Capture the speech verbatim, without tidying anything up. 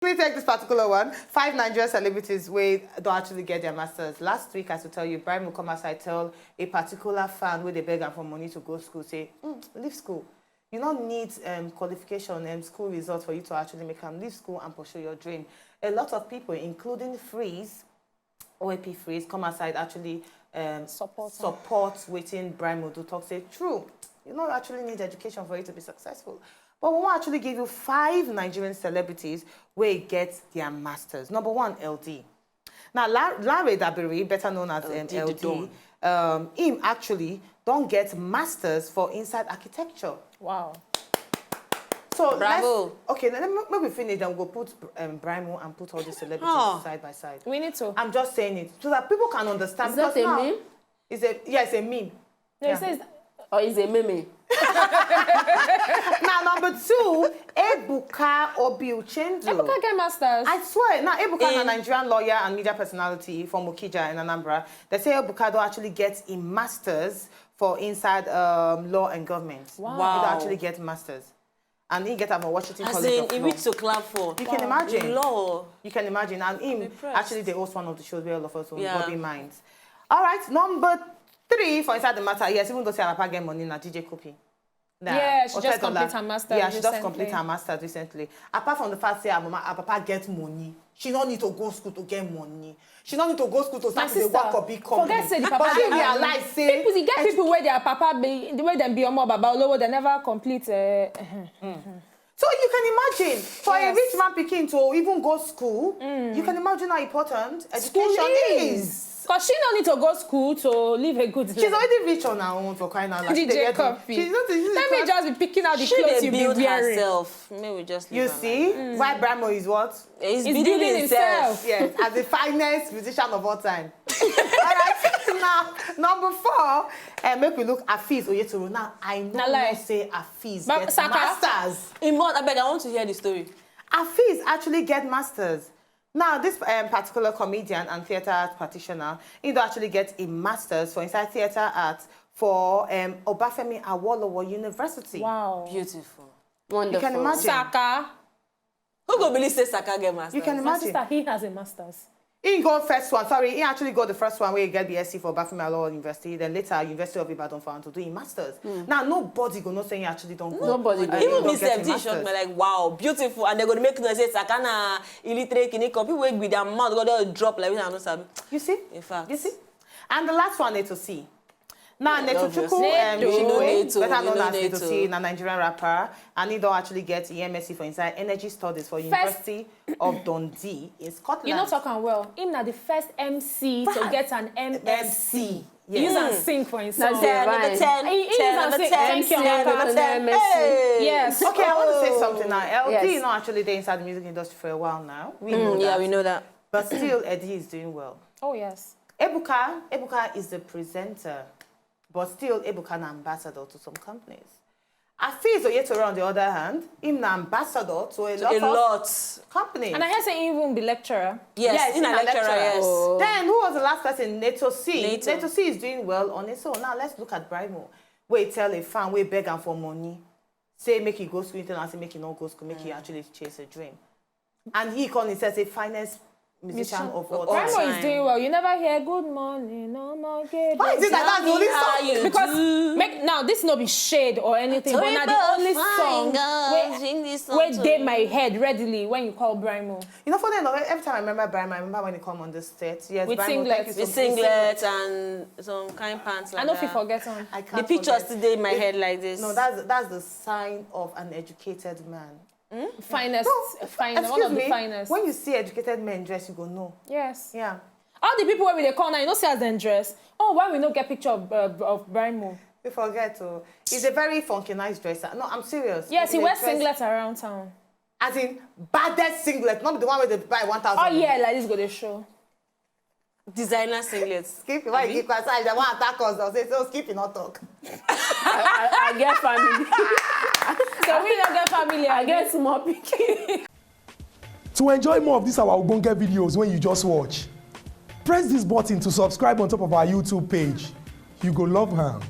Please take this particular one. Five Nigerian celebrities wey don actually get their masters. Last week, as I tell you, Ibrahim come outside tell a particular fan wey dey beg am for money to go school, say, "Mm, leave school. You no need um, qualification and school results for you to actually make am. Leave school and pursue your dream." A lot of people, including Freeze, O A P Freeze, come outside actually um, Support am. Support wetin Ibrahim do, talk say, "True, you no actually need education for you to be successful." But we wan actually give you five Nigerian celebrities wey get their masters. Number one, L D. Now, La- Larry Dabiri, better known as um, L D the L D, Don. Um, him actually don get masters for inside architecture. Wow. So Bravo. Let's, okay, then make we finish. Then we go put um, Brimo and put all the celebrities Huh. Side by side. We need to. I'm just saying it so that people can understand. Is that Because a now, meme? It's a yes, a meme. No, Yeah. it says Or is a meme? Now number two, Ebuka Obiuchendu. Ebuka get masters. I swear, now Ebuka na In- Nigerian lawyer and media personality from Okija in Anambra. They say Ebuka don actually get a masters for inside um, law and government. Wow. He Wow. don actually get masters, and he get am for Washington As College in, of in Law. which to clap for. You can imagine. Law. You can imagine, and him Impressed. Actually they host one of the shows where all of us own Yeah. Bobby Minds. All right, number three for inside the matter. Yes, even though say her papa get money, na D J Cuppy. Nah, Yeah, she just Otedola. complete her master's Yeah, she just recently. complete her master's recently. Apart from the fact say her mama, her papa get money, she no need to go school to get money. She no need to go school to My start to dey sister, work for big company. Forget say the But papa she get money. Realize say People, you get people where their papa be, the way them be omo baba olowo, they never complete. Uh, So you can imagine for Yes. a rich man pikin to even go school, you can imagine how important school education is. Because she no need to go school to live a good life. She's already rich on her own, for crying out loud. She D J dey get the- Cuppy. She's not. She's Let me just be picking out the She clothes dey you be build wearing. Herself. May we just leave You her see like that. why Brimo is what? He's He's building, building himself. himself. Yes, as the finest musician of all time. All right, now number four, and make we look at Afeez Oyetoro. Now I know Na lie. Not say Afeez But get Saka- masters. In what? I beg, I want to hear the story. Afeez actually get masters. Now this um, particular comedian and theatre art practitioner, he don actually get a masters for inside theatre art for um, Obafemi Awolowo University. Wow. Beautiful. Wonderful. You can imagine. Saka. Who go believe say Saka get masters? You can My imagine. Sister, he has a master's. He go first one. Sorry, he actually got the first one where he get B S C for Obafemi Awolowo University. Then later, University of Ibadan for him to do his masters. Now nobody go know say he actually don't go. Nobody go uh, know. Even don't me get sef, him this shock me masters. Like, wow, beautiful, and they go to make noise say Saka na illiterate kini kan. People wey with their mouth go just drop like wetin I no sabi. You see? In fact. You see? And the last one, Neto C. Now, Neto Obvious. Chukwu, um, Neto. Chukwu, Neto. better known Neto. as Neto C, na Nigerian rapper, and he don actually get E M S C for inside energy studies for University of Dundee in Scotland. You know, talk am well. Him na the first M C to Fact. get an M S C. M S C. Yes. Use and sing for him That's song. the Ten over rhyme. ten. He, he Ten use and over sing. ten. Thank you, Ten Amaka. over ten. M S C. Hey. Yes. Okay, I want to say Oh. something now. L D Yes. is not actually there inside the music industry for a while now. We know Mm, yeah, that. We know that. But still, Eddie is doing well. Oh yes. Ebuka, Ebuka is the presenter, but still Ebuka na ambassador to some companies. Afeez Oyetoro, on the other hand, him na ambassador to a lot A of lot. Companies. And I hear say he even be lecturer. Yes, Yes, in a in a lecturer, lecturer. Yes. Oh. Then who was the last person? Neto C. Neto. Neto C is doing well on his own. Now let's look at Brimo. Wey tell a fan wey beg am for money, say make he go school, he tell am say make he no go school, make he actually chase a dream. And he come himself say finest musician Musician. of all Of all time. Brimo time. Is doing well. You never hear good morning, no more good. Why is it that that's the only song? You Because do. Make now this no be shade or anything, but now the Three only fine song girls, wey sing this song wey to dey me. My head readily when you call Brimo. You know, funny enough, every time I remember Brimo, I remember when he come on the stage. Yes, With Brimo, singlet. Thank you so With much. Singlet and some kind pants I like no fit that. Forget on. I The can't pictures forget. Today in my head like this. No, that's that's the sign of an educated man. Finest, No, finest, one excuse of the me. Finest. When you see educated men dress, you go know. Yes. Yeah. All the people wey we dey call now, you know, see as dem dress. Oh, why we no get picture of uh, of Brimo? You forget, oh, he's a very funky, nice dresser. No, I'm serious. Yes, he They wears dress- singlet around town. As in, baddest singlet, not the one where they buy one thousand. Oh yeah, like this go dey show. Designer singlets. Skip, why you keep quiet? I want to attack us. I'll say, so Skip, you not talk. I, I, I get family. So we don't get family. I get small pikin. To enjoy more of these our ogbonge videos when you just watch, press this button to subscribe on top of our YouTube page. You go love am.